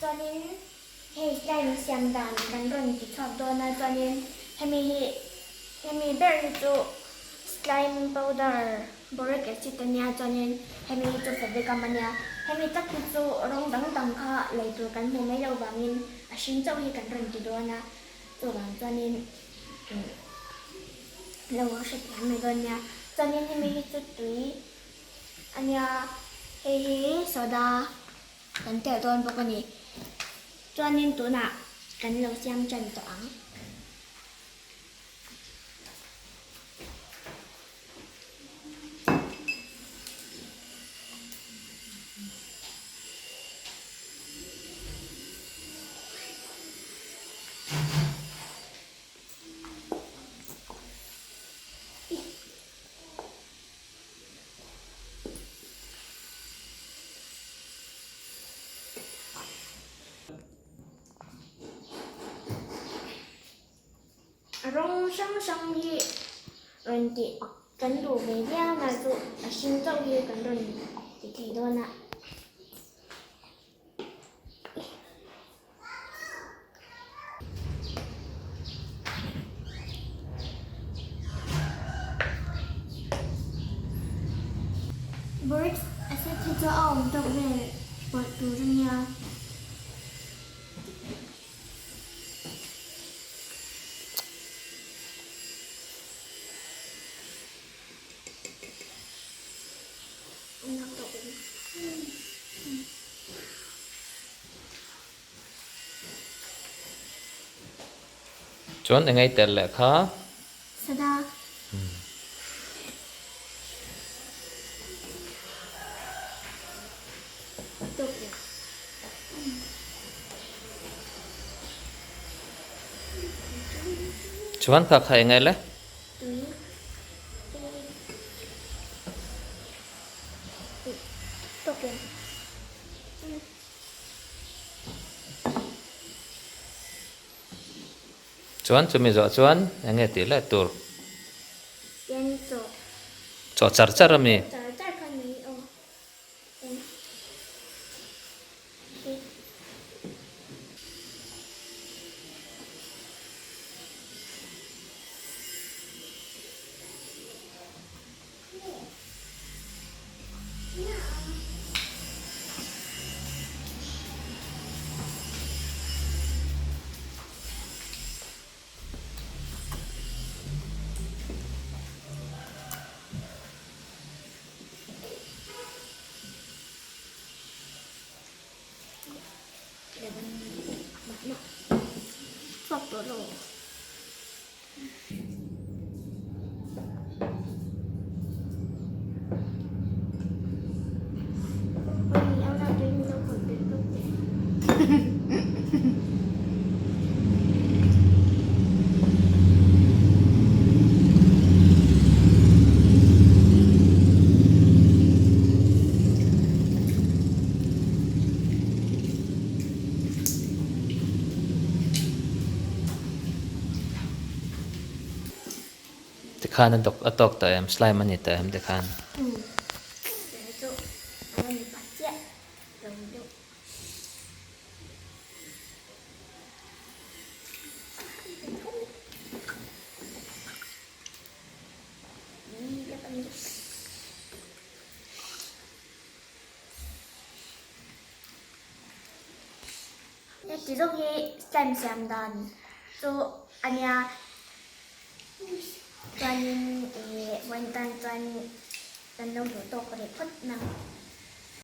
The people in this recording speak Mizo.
Chuanin hei slime siam dan kan rawn ti chhuak dawn a, chuanin hemi hi hemi ber hi chu slime powder boric acid a nia, chuanin hemi hi chu fevigum a nia. Hemi tak hi chu rawng dang dang kha lei tur kan hmuh mai loh vangin a hring chauh hi kan rawn ti dawn a, chuvang chuanin lo hrethiam mai dawn nia. Chuanin hemi hi chu tui a nia, hei hi soda. Kan telh dawn bawk a ni. Chuanin tunah kan lo siam tan tawh ang. Rawng hrang hrang hi rawn tih kan duh ve viau na chu a hring chauh hi kan rawn ti thei dawn a. Boric acid hi chu a awm tawk vel pawlh tur a nia. Chuan engei tel leh kha? Sada. Chuan kha kha engei le? Tui. Chuan chumi zawh chuan eng nge tih leh tur? Chaw char char a mi? Tikhan a dawk a tawk tawh em slime a ni tawh em tikhan. Heti zawk hi slime siam dan chu a nia chuanin ih vawiin tan chuan kan lo duh tawk rih phawt nang.